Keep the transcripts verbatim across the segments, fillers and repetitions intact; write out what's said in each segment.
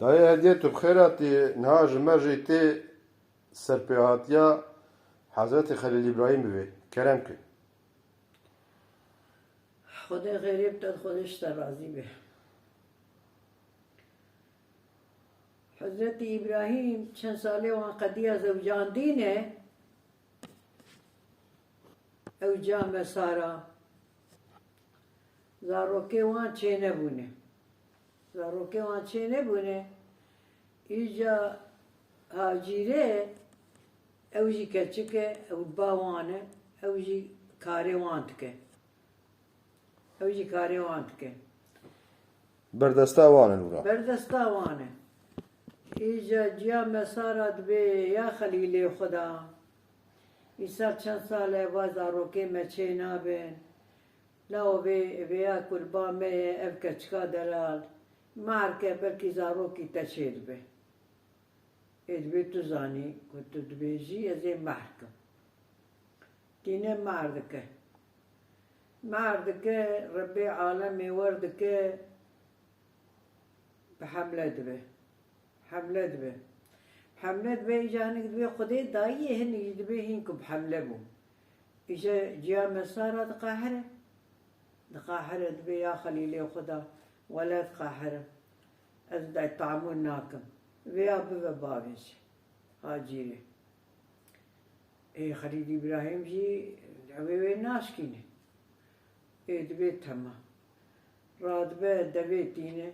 Dayê Hediye, tu bi xêr hatî. Niha ji me jî tê serpêhatiya Hezretî Xelîl Îbrahîm bivê. Kerem ke. Xwedê xêrê bide, Xwedê ji te razî be. Hezretî Îbrahîm çend salê wan qediya zewcandî ne, ew ca me Sara, zarokê wan çênebûne. Zarokê wan çênebûne, îca Hacîre, ew jî keçik e, ew ba wan e, ew jî karê wan dike. Ew jî karê wan dike. Berdesta wan in wira. Berdesta wan e. Îca ciya me Sara dibê, ya Xelîlê Xweda. Îsal çend sal e va zarokê me çê nabin. Lawo vê, vêya kurba me ye, ev keçika delal. Mehr ke, belkî zarokî te çê dibe. Ê dibê tu zanî ku tu dibêjî ez ê mehr kim. Tîne mehr dike. Mehr dike, Rebbê alemê wer dike, bi hemle dibe. Hemle dibe. Hemle dibe, îca hinek dibê Xwedê dayiyê, hinek jî dibê hîn ku bi hemle bû. Îca ciya me Sara diqehire. Diqehire, dibê ya Xelîlê Xweda, wele diqehire. Ez de tehamûl nakim. Vêya bibe bavê jî. Hacîrê. Ê Xelîl Îbrahîm jî ew ê wê naşkîne. Ê dibê temam. Radibe devê tîne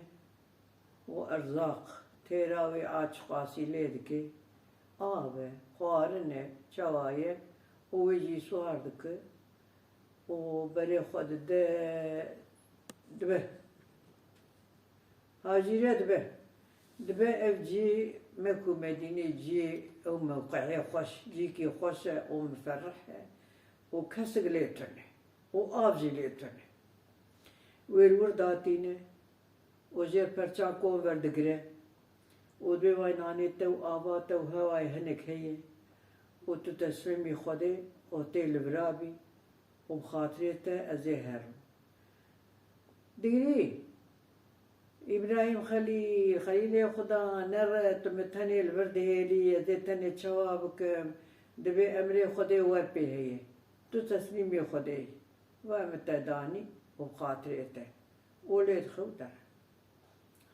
û erzaq têra wê a çiqasî lê dike. Av e, xwarin e, çawa ye û wê jî swar dike û berê xwe dide, dibe. Hacîre dibe. Dibe ev cî, Mek û Medînê cî, ew mewqeyê xweş, cîkî xweş e û miferrih e û kesik lê tune û av jî lê tune. Wê li wir datîne û jê perça kon werdigire û dibê vay nanê te û ava te û hewayê hinek heye û tu teslîmî Xwedê û tê li vira bî û bi xatirê te ez ê herim. Digirî, Îbrahîm Xelîl, Xelîlê Xuda, nere, tu min tenê li vir dihêlî, ez ê tenê çawa bikim? Dibê emrê Xwedê wer pê heye. Tu teslîmê Xwedê yî. Va min te danî û bi xatirê te. Û lê dixe û dere.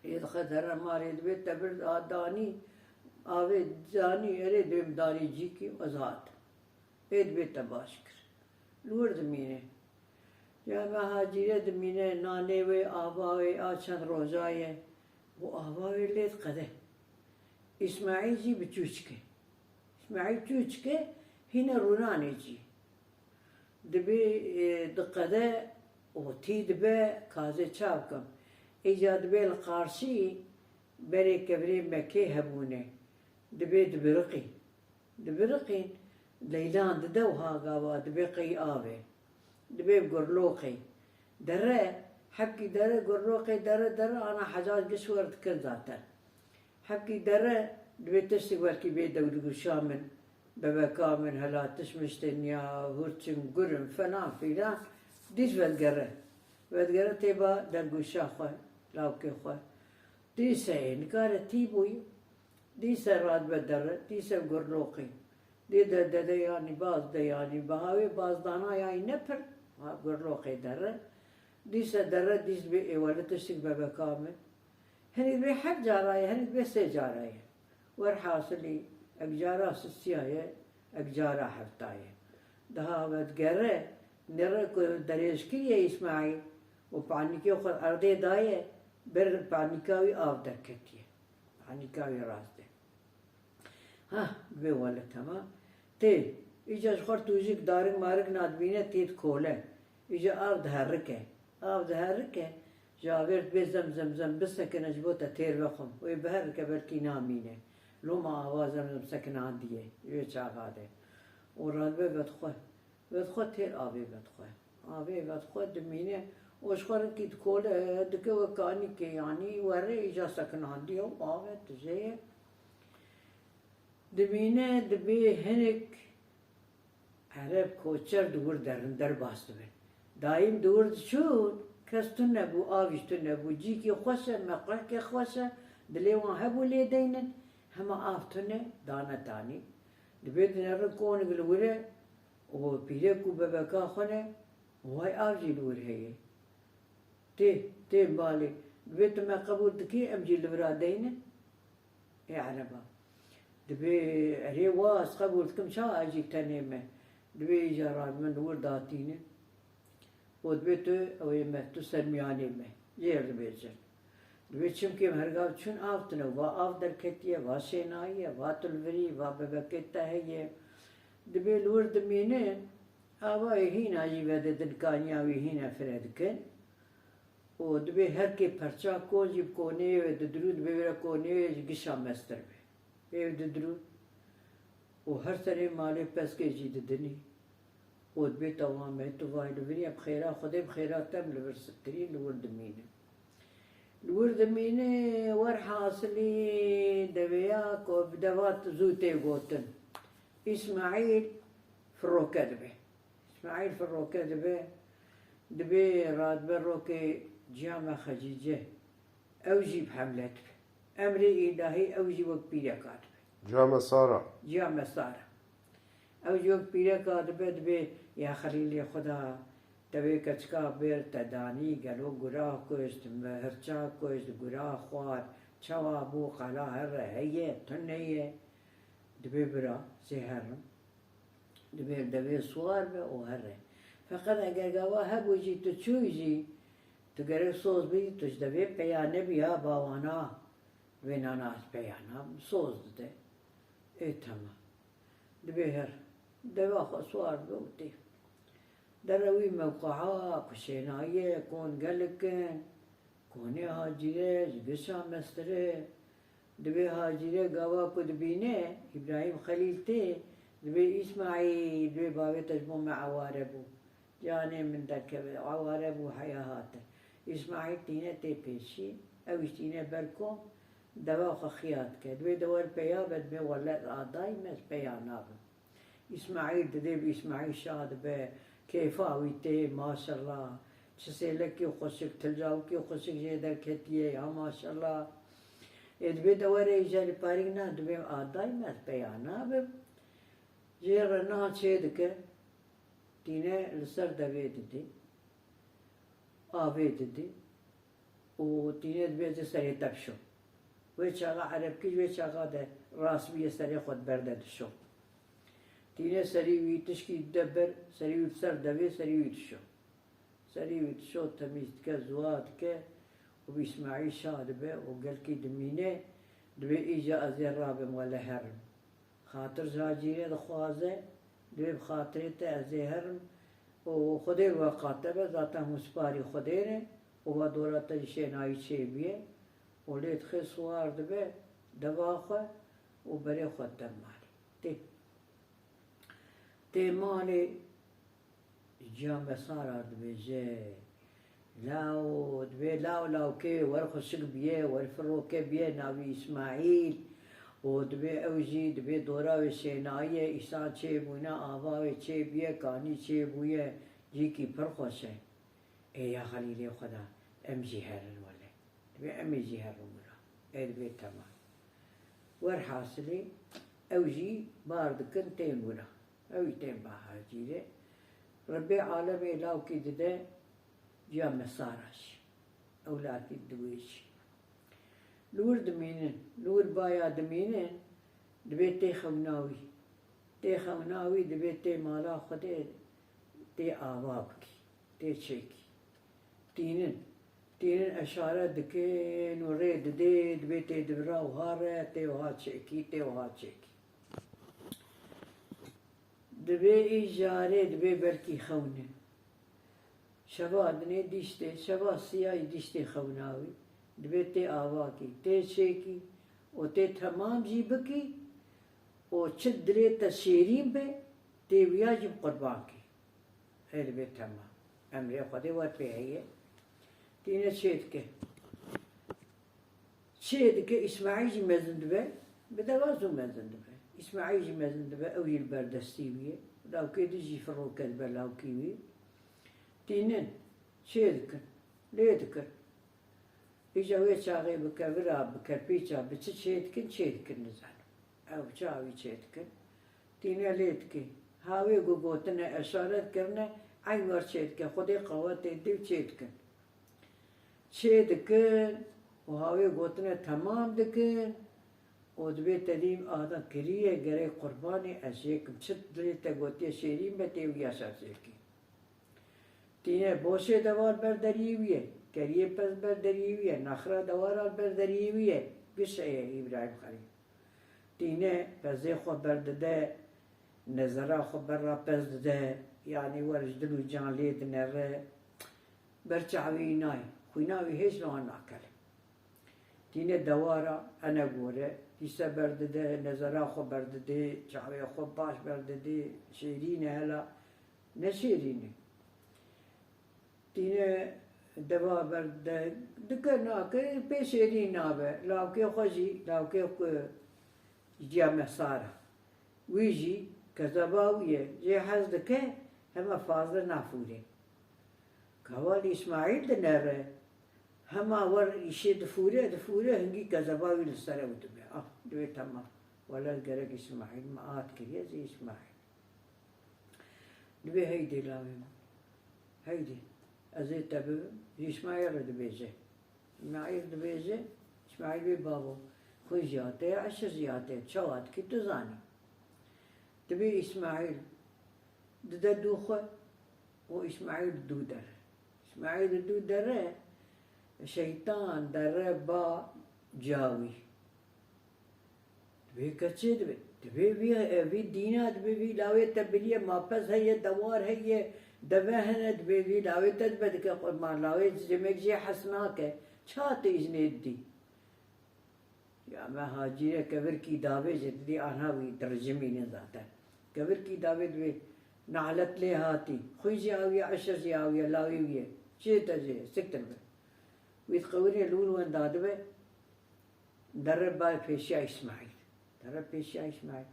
Ê dixe dere malê, dibê te vir a danî, avê danî, erê dibê min danî cîkî, ez hatim. Ê dibê te baş kir. Li wir dimîne. Ya me Hacîre dimîne, nanê wê, ava wê a çend roja ye û ava wê lê diqede. Îsmaîl jî bi çûçik e. Îsmaîl çûçik e, hîne rûnanê cî. Dibê, e, diqede û tî dibe, kazê çav kim. Îca dibê li qarşî berê kevirê Mekê hebûne. Dibê dibiriqî. Dibiriqîn, leylan dide û ha gava dibê qey avê. Dibê gurloqê. Dere, hebkî dere, gurloqê dere, dere, ana Hecac giş wer dikin zaten. Hebkî dere, dibê tiştik belkî bê dewrgûşa min, bebeka min, hela tişt miştin ya, hurçin, gurin, felan filan, dîs vedgere. Vedgere tê ba dergûşa xwe, lawkê xwe. Dîse ê nikare tî bûyî. Dîse radibe dere, dîse gurloqî. Dê de, dede yanî baz de yanî. Biha wê bazdana yayî ne pir, ha, gurloqê dere. Dîse dere, dîs bê ê wele tiştik bebeka min. Hinî bê heft cara ye, hinî bê sê cara ye. Werhasilî, ek cara sisiya ye, ek cara hefta ye. Daha vedgere, nere ku derêj kiriye Îsmaîl û panîkê xwe erdê daye, ber panîka wî av derketiye. Anîka wî rast e. Ha, bê wele temam. Tê, îca ji xwe tûjik darik marik nadibîne tê dikole. Îca av diherike. Av diherike, ji avêr dibê zem zem zem bisekine ji bo te têr vexwim. Wê biherike belkî namîne. Loma ava zem zem sekinandiye. Ji wê çaxa de. Û radibe vedixwe. Vedixwe têr avê vedixwe. Avê vedixwe dimîne û ji xwe rikî dikole, dike wek kanîkê, yanî were îca sekinandiye û ave tijê ye. Dimîne dibê hinek Ereb koçer di wir derin, derbas dibin. Dayîm di wir diçûn, kes tune bû, av jî tune bû. Cîkê xweş e, meqehkê xweş e, Dilê wan hebû lê deynin, hema av tune, dane tanî. Dibê dinerin konik li wir e û pîrek û bebeka xwe ne, û hay av jî li wir heye. Tê, tê balê. Dibê tu me qebûl dikî, em jî li vira deynin. Ê ereba. Dibê erê wa ez qebûl dikim, ça ez jî tenê me. Dibê îja radibin li wir datînin. Û dibê tu, ew ê me, tu ser miyanê me. Jê re dibêjin. Dibê çimkê em hergav çûn av tune, va av derketiye, va şênayî ye, va tu li vir î, va bebekê te heye. Dibê li wir dimînin, avayê hîna jî vedidin, kaniya wî hîna fire dikin. Û dibê her kê perça kon jî bi koneyê wê didirû, dibê wê re koneyê wê ji gişa mestir be. Pê wê didirû. Û her serê malê peskê jî didinî. Û dibê tewam e, tu vay li vir ye, bi xêra Xwedê, bi xêra te em li vir sitirî, li wir dimîne. Li wir dimîne, werhasilî devê ya ku bi deva zû tê gotin. Îsmaîl firoke dibe. Îsmaîl firoke dibe, dibê radibe rokê ciya me Xecîce. Ew jî bi hemle dibe. Emrê îlahî ew jî wek pîreka dibe. Ciya me Sara. Ciya me Sara. Ew jî wek pîreka dibe, dibê ya Xelîlê Xweda, te wê keçika bir te danî, gelo gura kuşt, hirça kuşt, gura xwar, çawa bû, qala here heye, tune ye? Dibê bira, zê herim. Dibê li devê siwar be û here. Feqet eger gava hebû jî tu çûyî jî, tu gerek soz bidî, tu ji devê peya nebî ha bawana, vê nana ez peya nabim, soz dide. Ê temam. Dibê her. Deva xwe siwar be û tê. Dere wî mewqeha ku şênayî ye, kon gelik in, konê Hacîre, ji gişa mestir e. Dibê Hacîre gava ku dibîne, Îbrahîm Xelîl tê, dibê Îsmaîl, dibê bavê te ji bo me eware bû. Canê min derkeve, eware bû, heya hate. Îsmaîl tîne tê pêşî, ew jî tîne ber kom, deva xwe xiya dike. Dibê de wer peya be, dibê wele adayî me, ez peya nabim. Îsmaîl didê bi Îsmaîl şa dibe, kêfa wî tê, maşallah. Çi sêlekî xweşik, tilcawikî xweşik jê derketiye, ya maşallah. Ê dibê de were îja li parîk na, dibê adayî me, ez peya nabim. Jê re nan çê dike, tîne li ser devê didî, avê didî. Û tîne dibêje serê te bişo. Wê çaxa erebkî ji wê çaxa de rast bûye, serê xwe diberde dişo. Tîne serî wî tişkî dide ber, serî wî bi ser devê, serî wî dişo. Serî wî dişo, temîz dike, ziwa dike û bi Îsmaîl şa dibe û gelkî dimîne, dibê îja ez ê rabim wele herim. Xatir ji Hacîrê dixwaze, dibê bi xatirê te ez ê herim û Xwedê li we qate be, zaten hûn sparî Xwedê ne û va dora te jî şênayî çêbûye û lê dixe siwar dibe deva xwe û berê xwe dide malê. Tê, tê malê, Ciya me Sara dibêje, law, dibê law lawkê wer xweşik biye, wer firoke biye, navî Îsmaîl, û dibê ew jî dibê dora wê şênayî ye, îsan çêbûne, ava wê çêbûye, kanî çêbûye, cîkî pir xweş e. Ê ya Xelîlê Xweda, em jî herin wele. Dibê em ê jî herin wira. Ê dibê temam. Werhasilê ew jî bar dikin tên wira. Ew jî tên ba Hacîrê. Rebbê alemê lawkî dide ciya me Sara jî. Ew lawkî diwêjî. Li wir dimînin, li wir baya dimînin, dibê tê xewna wî. Tê xewna wî, dibê tê mala Xwedê, tê ava bikî, tê çêkî. Tînin. Tînin eşare dikin û rê didê, dibê tê di vira wiha re, tê wiha çêkî, tê wiha çêkî. Dibê îjarê, dibê belkî xewne. Şeva dinê dîştê, şeva siyayî dîştê xewna wî. Dibê tê avakî, tê çêkî û tê temam jî bikî û çi dilê te şêrîn be, tê wiya jî bi qurban kî. Ê dibê temam. Emrê Xwedê wer pê heye. Tîne çê dike. Çê dike, Îsmaîl jî mezin dibe. Bi deva zû mezin dibe. Îsmaîl jî mezin dibe, ew jî li ber destî wî ye. Lawkê din jî firoke dibe lawkî wî. Tînin. Çê dikin. Lê dikin. Îja wê çaxê bi kevira, bi kerpîça, bi çi çê dikin, çê dikin nizanim. Ew çi hawî çê dikin. Tîne lê dikê. Hawê ku gotine, eşaret kirine, eyn wer çê dike. Xwedê qewetê dê û çê dikin. Çê dikin û hawê gotine temam dikin û dibê te dî ada kiriye, gerek qurbanê ez jê kim. Çi dilê te gotiye şêrîn be tê wî yaşar jê kî. Tîne boşê dewar ber deriyê wî ye, keriyê pez ber deriyê wî ye, naxira dewara ber deriyê wî ye. Gişeye Îbrahîm Xelîl. Tîne pezê xwe berdide, nezera xwe ber ra pez dide, yanî wer ji dil û can lê dinere, ber çavê wî nayê, xwîna wî hêç li wan nakele. Tîne dewara ene gore, dîse berdide, nezera xwe berdide, çavê xwe baş berdide, şêrîn e hela, ne şêrîn e. Tîne deva berdide, dike nake, pê şêrîn nabe. Lawkê xwe jî, lawkê ku ji diya me sar e. Wî jî kezeba wî ye, jê hez dike, hema fazle nafûre. Ka wal Îsmaîl dinere, hema wer îşê difûre, difûre, hingî kezeba wî li ser ew dibe. Ah, divê temam. Wele gerek Îsmaîl me hat kiriye, ez ê Îsmaîl. Dibê heydê lawê min. Heydê. Ez ê te bibim. Ji Îsmaîl re dibêje. Îsmaîl dibêje, Îsmaîl bê bavo, xwîn jî hate, eşir jî hate, çawa dikî tu zanî. Dibê Îsmaîl dide dû xwe û Îsmaîl dû dere. Îsmaîl dû dere, şeytan dere ba cawî. Dibê keçê dibe. Dibê vî, e, vî dîna, dibê vî lawê te biliye, ma pez heye, dewar heye, deve hene, dibê vî lawê te dibe dike qurban. Lawê cêmek jê hes nake. Ça tu îznê didî? Ya me hacîre kevirkî davê jê didî, anha wî dirijimîne zaten. Kevirkî davê dibê, nalet lê hatî. Xwîn jî awiye, eşir jî awiye, lawê wî ye. Çi te jê, siktir be. Wî diqewirê li wir wenda dibe. Dere ba pêşiya Îsmaîl. Dere pêşiya Îsmaîl.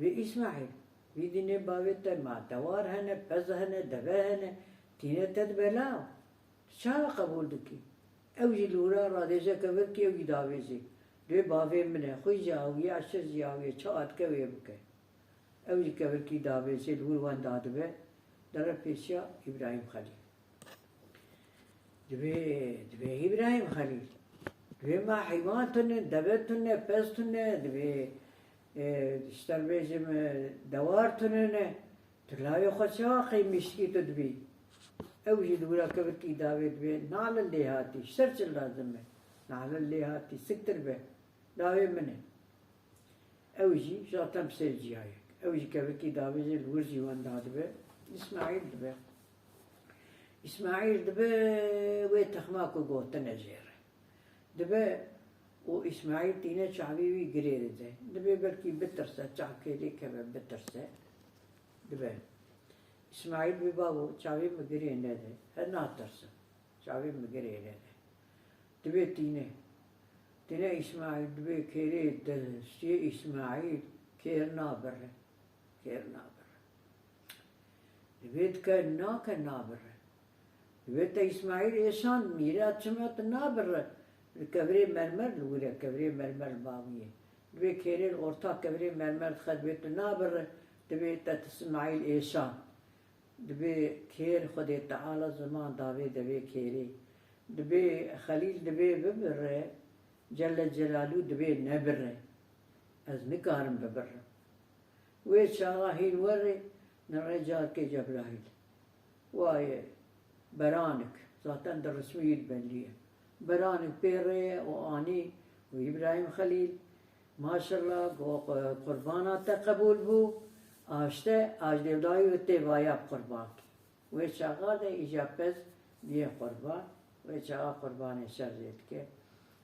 Vê Îsmaîl, vî dînê bavê te ma dewar hene, pez hene, deve hene, tîne te dibe law. Tu çawa qebûl dikî? Ew jî li wira radêje kevirkî ew jî davêjê. Dê bavê min e, xwîn jî awiye, eşir jî awiye, çawa dike wê bike. Ew jî kevirkî davêjê li wir wenda dibe, dere pêşiya Îbrahîm Xelîl. Dibê, dibê Îbrahîm Xelîl. Dibê ma heywan tune, deve tune, pez tune, dibê, e, ji te bêjim, e, dewar tune ne. Tu layê xwe çawa qeymişkî tu dibî? Ew jî li wira kevirkî davê dibê, nalin lê hatî, ji ser çi lazim e? Nalin lê hatî, siktir be. Lawê min e. Ew jî zaten bi ser ciyayek. Ew jî kevikî davêjê li wir jî wenda dibe. Îsmaîl dibe. Îsmaîl dibe wê texma ku gotine jê re. Dibe û Îsmaîl tîne çavê wî girê dide. Dibe belkî bitirse, çavkê lê keve bitirse. Dibe. Îsmaîl bê bavo, çavê min girê nede. He natirsim. Çavê min girê nede. Dibê tîne. Tîne Îsmaîl, dibê kêrê destê Îsmaîl kêr nabire. Kêr nabire. Dibê dike nake nabire. Dibê te Îsmaîl êşan mîra çima tu nabire. Li kevirê mermer li wir e, kevirê mermer li ba wî ye. Dibê kêrê li orta kevirê mermer dixe, dibê tu nabire. Dibê te Îsmaîl êşan. Dibê kêr Xwedê Teala ziman davê devê kêrê. Dibê Xelîl dibê bibire, Celle Celalu dibê nebire. Ez nikarim bibirim. Wê çaxa hîn werê, nirê carkê Cebraîl. Waye beranik, zaten di resmî wî bellî ye. Beranik pê re ye û anî û Îbrahîm Xelîl, maşallah, go, qurbana te qebûl bû, aşte, ajdêvdayî û tê vaya bi qurban. Wê çaxa de îja pez biyê qurban, wê çaxa qurbanê şer jê dike.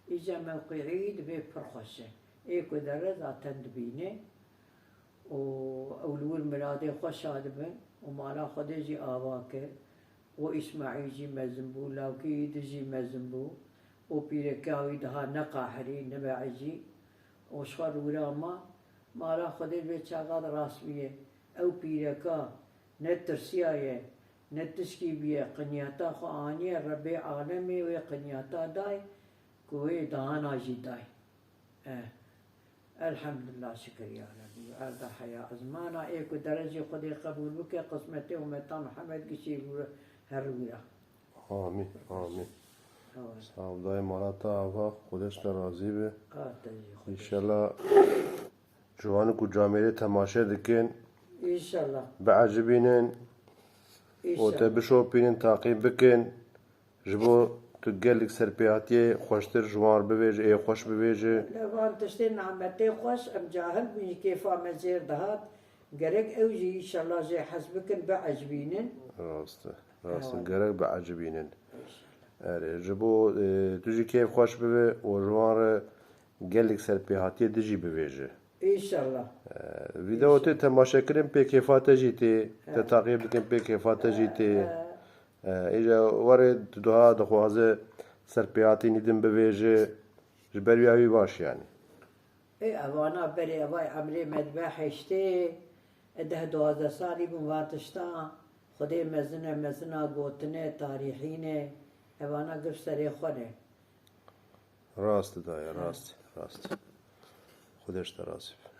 Îja mewqîî dibê pir xweş e. Ê ku dere zaten dibîne û ew li wir miradê xweşa dibin û mala Xwedê jî ava kir. û Îsmaîl jî mezin bû, lawkê wî di jî mezin bû û pîreka wî daha ne qahirî, ne be'icî û ji xwe li wira ma. Mala Xwedê vê çaxa de rast bûye. Ew pîreka ne tirsiyaye, ne tişkî bûye, qinyata xwe aniye, Rebbê alemê wê qinyata dayê. Wê dana jî day. Eh. Elhamdulillah, şikir ya Rebî. Erda heya ezmana ê ku derecê Xwedê qebûl bike, qismetê umeta Mihemed gişî rû her rûya. Amîn, amîn. Ewa. Sağ ol dayê, mala te ava, Xwedê ji te razî be. A te jî Xwedê. Înşallah ciwanik û camêrê temaşe dikin. Înşallah. Biecibînin û te Înşallah. Bişopînin, taqîb bikin. Ji bo tu gelek serpêhatiyê xweştir ji wan re bibêje, ê xweş bibêje. Li van tiştê nimetê xweş, em cahil bûn, ji kêfa me jêr dihat. Gerek ew jî înşallah jê hez bikin, biecibînin. Rast e, rast e. Ewa. Gerek biecibînin. Înşallah. Erê, ji bo, e, tu jî kêf xweş bibe û ji wan re gelek serpêhatiyê tu jî bibêje. Înşallah. E, vîdeo tê temaşe kirin, pê kêfa te jî tê. Te taqîb dikin, pê kêfa te jî tê. E, e. E, îja were tu daha dixwaze serpêhatînî din bibêje, ji ber wî ew ê baş yanî. Ê, evana berê evay emrê me dibe heştê, e, deh duwazdeh salî bûn van tişta, Xwedê mezin e, mezina gotine, tarîxî ne, evana giv serê xwe ne. Rast e dayê, rast, rast. Xwedê ji te razî be.